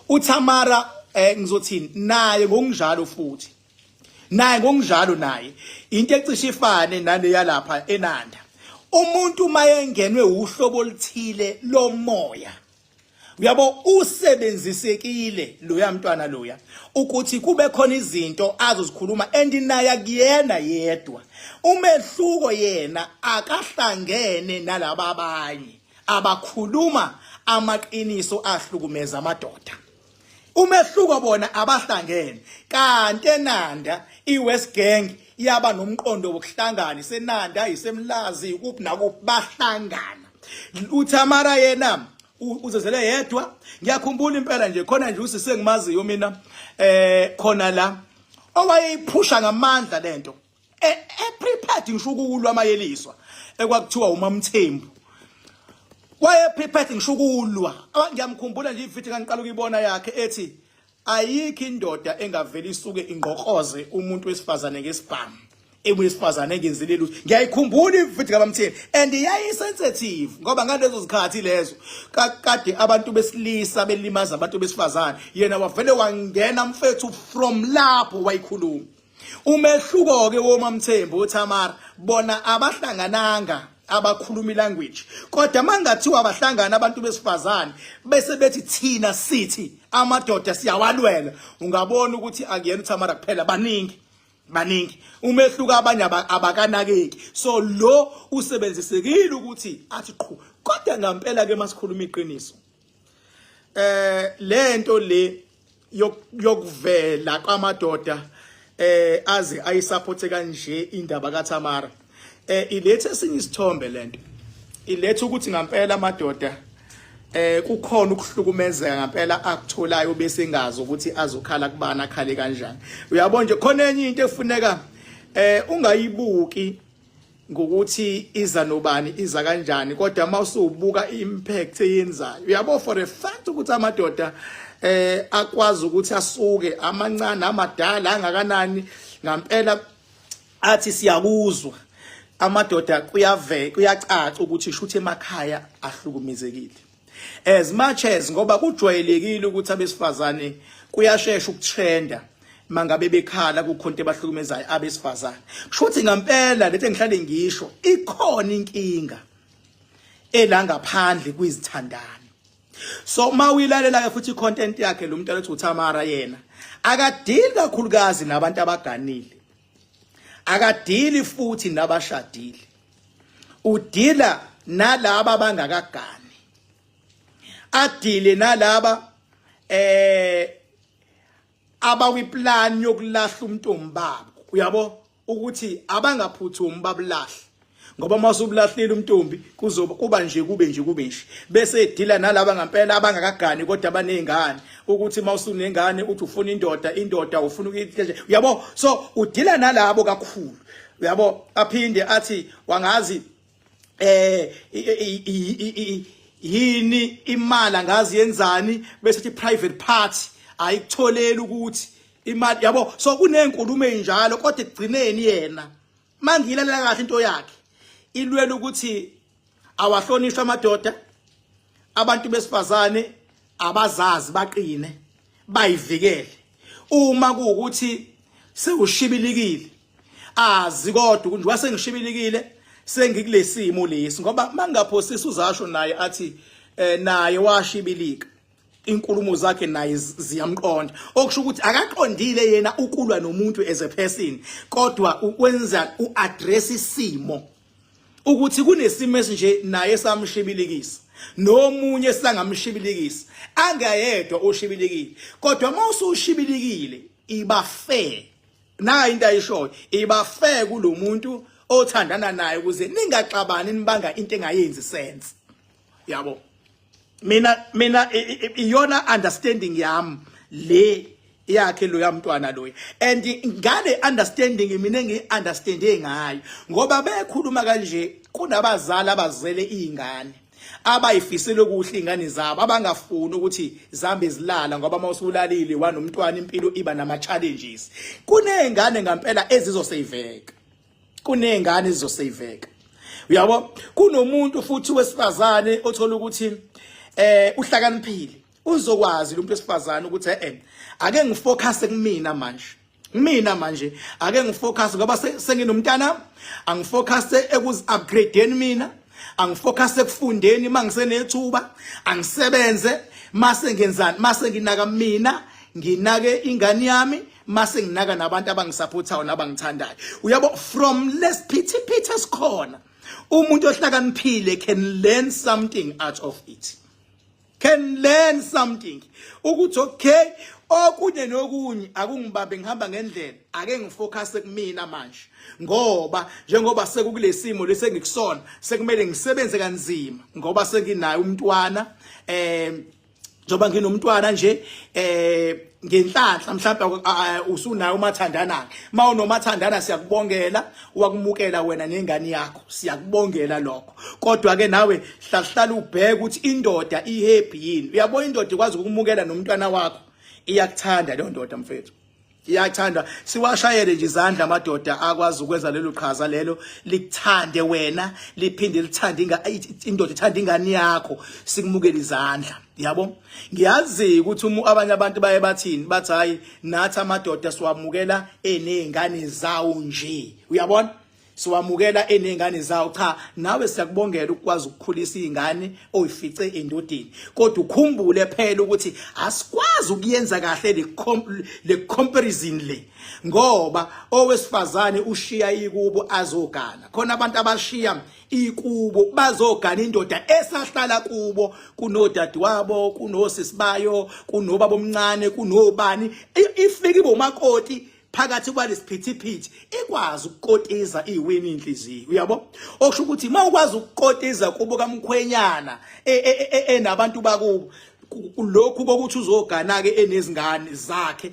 uThamara ngizothini naye ngokunjalo futhi naye ngokunjalo naye into ecishe ifane naleya lapha eNanda. Umuntu mayengenwe uhlobo oluthile lomoya, uyabo, usebenzisekile loya mntwana loya ukuthi kube khona izinto azozikhuluma, and naye akuyena yedwa. Umehluko, yena akahlangene nalaba abanye abakhuluma amaqiniso ahlukumeza amadoda. Umehluko, bona abahlangene, kanti eNanda iWest Gang yaba nomqondo wokuhlangana, iseNanda, iseMlazi, kuphi nakuphi, bahlangana. UThamara yena uzezele yedwa. Ngiyakhumbula impela nje, khona nje usise engimaziyo mina khona la owayeyiphusha ngamandla lento, e prepared ngisho ukulwa amayeliswa, ekwakuthiwa uMamthembu, waye prepared ngisho ukulwa. Ngiyamkhumbula nje ividiyo ngangiqala ukuyibona yakhe ethi ayikho indoda engaveli isuke ingqokroze umuntu wesifazane ngesibhamu ewesifazane engenzile lutho. Ngiyayikhumbula ividiyo kaMamthembu, and yayisensitive ngoba ngalezo zikhathi lezo kade abantu besilisa belimaza abantu besifazane. Yena wavele wangena, mfethu, from lapho wayikhuluma. Umehluko ke woMamthembu, uThamara, bona abahlangananga, abakhuluma ilanguage, kodwa mangathiwa abahlangana abantu besifazane bese bethi thina sithi amadoda siyawalwela, ungabona ukuthi akuyena uThamara kuphela, baningi baningi. Umehluko, abanye abakanakeki, so lo usebenzisekile ukuthi athi qhu. Kodwa ngampela ke masikhuluma iqiniso, lento le yokuvela kwamadoda aze ayisupport kanje indaba kaThamara, ilethe esinye isithombe. Lento ilethe ukuthi ngampela amadoda kukhona ukuhlukumezeka ngampela akutholayo bese engazi ukuthi azokhala kubani, akhale kanjani. Uyabona nje, khona enye into efuneka ungayibuki ngokuthi iza nobani, iza kanjani, kodwa uma usubuka impact eyenzayo. Uyabo, for a fact ukuthi amadoda akwazi ukuthi asuke, amancane, amadala, angakanani, ngampela athi siyakuzwa amadoda, kuyave kuyacaca ukuthi shuthi emakhaya ahlukumezekile, as much as ngoba kujwayelekile ukuthi abesifazane kuyashesha ukutrenda mangabe bekhala kukhona into ebahlukumezayo abesifazane. Kusho ngampela lethe ngihlale ngisho, ikhona inkinga ela ngaphandle kwizithandani. So uma uyilalela ke futhi icontent yakhe lo muntu alethi uThamara, yena akadili kakhulukazi nabantu abaganile, akadili futhi nabashadile, udila nalaba abangakagani, adile nalaba abakwiplan yokulahla umntombi babo. Uyabo ukuthi abangaphuthumi babulahle, ngoba uma usubulahlile umntombi kuzoba kuba nje, kube nje, kube nje. Bese edila nalaba ngampela abangakagani kodwa abanezingane, ukuthi uma usunengane uthi ufuna indoda, indoda ufuna ukuyithi, uyabo. So udila nalabo kakhulu, uyabo. Aphinde athi wangazi yini imali, angazi yenzani, bese ethi private party ayikutholeli ukuthi imali, yabo. So kunezinkulumo ezinjalo, kodwa ekugcineni yena mangiyilalela kahle into yakhe ilwela ukuthi awahlonishwa amadoda, abantu besifazane abazazi, baqine, bayivikele. Uma kuwukuthi sewushibilikile, azi kodwa ukuthi njengoba sengishibilikile sengikulesimo lesi, ngoba mangaphosisi uzasho naye athi naye washibilika, inkulumo zakhe naye ziyamqonda, okusho ukuthi akaqondile yena ukulwa nomuntu as a person, kodwa ukwenza uaddress isimo ukuthi kunesimo esinje, naye samshibilikisa, nomunye sangamshibilikisa, angayedwa oshibilikile. Kodwa uma usushibilikile, iba fair nayo into ayishoyo, iba fair kulomuntu othandana naye ukuze ningaxabani nibanga into engayenzi sense, yabo. Mina iyona understanding yami le yakhe lo yamntwana loya, and ngale understanding mina engiunderstande ngayo, ngoba bekhuluma kanje kunabazali abazele izingane, abayifisele kuhle ingane zabo, abangafuni ukuthi zambe zilala, ngoba mawusulalile wanomntwana impilo iba nama challenges. Kunezingane ngempela ezizoseyiveka, kunezingane ezizoseyiveka, uyabo. Kunomuntu futhi wesifazane othola ukuthi uhlakaniphile. Uzokwazi lo muntu wesifazane ukuthi eh ake ngifocus kumina manje. Mina manje ake ngifocus ngoba senginomntana, angifocus ekuzi upgradeni mina, angifocus ekufundeni mangisenethuba, angisebenze mase ngenzani, mase nginaka mina, nginake ingane yami, mase nginaka nabantu abangisupportayo nabangithandayo. Uyabo, from lesiphithiphithi esikhona, umuntu ohlakaniphile can learn something out of it, can learn something ukuthi okay, okunye nokunye akungibambe, ngihamba ngendlela, ake ngifocus kumina manje, ngoba njengoba sekukulesimo lesengikusona, sekumele ngisebenze kanzima ngoba senginayo umntwana. Njengoba nginomntwana nje, ngenhlanhla mhlawumbe usunayo umathandana. Mawunomathandana, siyakubongela, wakumukela wena nengane yakho, siyakubongela lokho. Kodwa ke nawe hlahlala ubheke ukuthi indoda ihappy yini. Uyabona, indoda ikwazi ukumukela nomntwana wakho, iyakuthanda leyo ndoda, mfethu, iyathanda. Siwashayele nje izandla amadoda akwazi ukwenza lelo qhaza lelo, likuthande wena, liphinde lithande indoda, ithanda ingane yakho, sikumukela izandla, yabo. Ngiyazi ukuthi abanye abantu baye bathini, bathi hayi, nathi amadoda siwamukela enezingane zawo nje, uyabona, siwamukela enezingane zawo. Cha, nawe siyakubongela ukwazi ukukhulisa izingane oyifice endodeni, kodwa ukhumbule phela ukuthi asikwazi ukuyenza kahle le comparison le, ngoba owesifazane ushiya ikubo azogana khona. Abantu abashiya ikubo bazogana indoda esahlala kubo, kunodadewabo, kunosisi bayo, kunobaba omncane, kunobani, ifike ibomakoti phakathi kwalesiphithiphithi, ikwazi ukukotiza iwini inhliziyo, uyabo. Okusho ukuthi uma ukwazi ukukotiza kubo kamkhwenyana enabantu bakubo, lokhu kokuthi uzogana ke enezingane zakhe,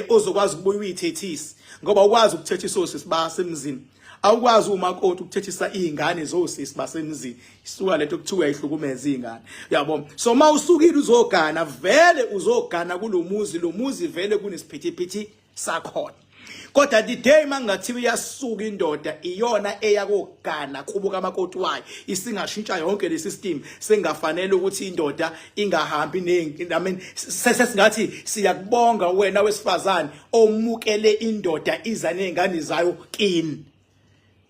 ozokwazi ukubuya uyithethise, ngoba ukwazi ukuthethisa osisi basemzini, awukwazi umakoti ukuthethisa izingane zosisi basemzini, isuka lento kuthiwa uyayihlukumeza izingane, uyabo. So uma usukile uzogana, vele uzogana kulomuzi, lo muzi vele kunesiphithiphithi sakhona. Kodwa the day mangathiwa iyasuka indoda, iyona eyakogana kubo kamakoti wayo, isingashintsha yonke le system. Sengafanele ukuthi indoda ingahambi ne, I mean, sesingathi siyakubonga wena wesifazane omukele indoda iza nezingane zayo kini,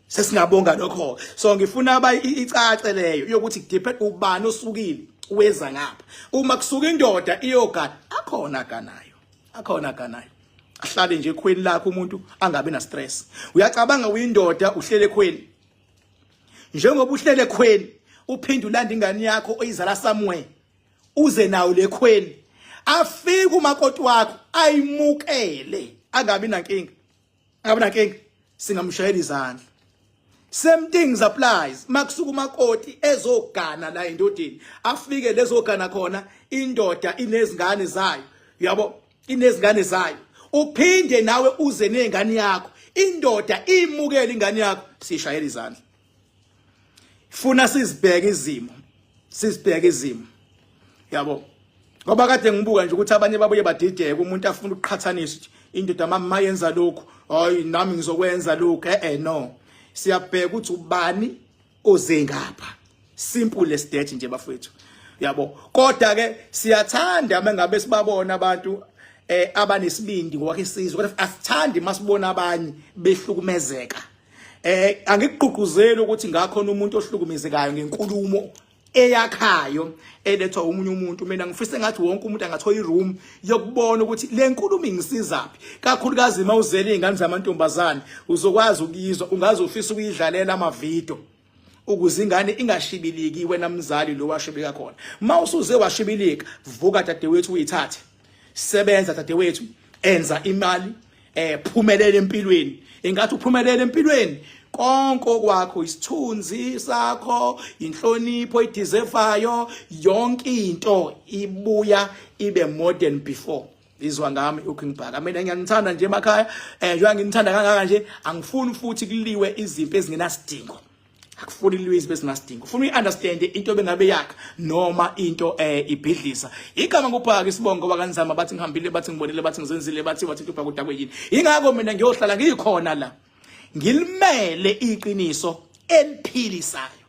sesingabonga lokho. So ngifuna aba icace leyo yokuthi depend ubani osukile weza ngapha. Uma kusuka indoda iyogana, akhona aganayo, akhona aganayo, ahlale nje ekhweni lakho, umuntu angabi na stress. Uyacabanga, uyindoda, uhlele ekhweni, njengoba uhlele ekhweni, uphinde ulanda ingane yakho oyizala somewhere, uze nawo lekhweni, afike umakoti wakho ayimukele, angabi nankinga, angabi nankinga, singamshayela izandla. Same things applies makusuka umakoti ezogana la endodeni, afike lezogana khona, indoda inezingane zayo, yabo, inezingane zayo, uphinde nawe uze nezingane yakho, indoda imukele ingane yakho, sishayela izandla. Funa sizibheke izimo, sizibheke izimo, yabo, ngoba kade ngibuka nje ukuthi abanye babuye badideke, umuntu afuna ukuqhathanisa ukuthi indoda mama yenza lokhu, hayi, nami ngizokwenza lokhu. No, siyabheka ukuthi ubani oze ngapha, simple as that nje, bafethu, yabo. Kodwa ke siyathanda mengabe sibabona abantu abanesibindi ngokwakhe isizwe, kodwa asithandi masibona abanye behlukumezeka. Angikugqugquzeli ukuthi ngakhona umuntu ohlukumezekayo ngenkulumo eyakhayo elethwa omunye umuntu. Mina ngifisa ngathi wonke umuntu angathola iroom yokubona ukuthi le nkulumo ingisizaphi, kakhulukazi uma uzele izingane zamantombazane, uzokwazi ukuyizwa, ungaze ufisa ukuyidlalela amavidiyo ukuze ingane ingashibiliki. Wena mzali lo washibilika khona, uma usuze washibilika, vuka dadewethu, uyithathe, sebenza dadewethu, enza imali, phumelela empilweni. Ingathi uphumelela empilweni, konke okwakho, isithunzi sakho, inhlonipho ideservayo, yonke into ibuya ibe more than before. Izwa ngami uKing Bhaka, mina ngiyanithanda nje emakhaya, njengoba nginithanda kangaka nje, angifuni futhi kuliwe izimpi ezingenasidingo, akufuni kuliwe izimpi ezingenasidingo. Ufuna uyi-understand into bengabe yakha noma into ibhidlisa. Igama nguBhaka, isibongo wakanzama, bathi ngihambile, bathi ngibonile, bathi ngizenzile, bathi wathi uBhaka udakwe yini. Ingakho mina ngiyohlala ngikhona la, ngilimele iqiniso eliphilisayo.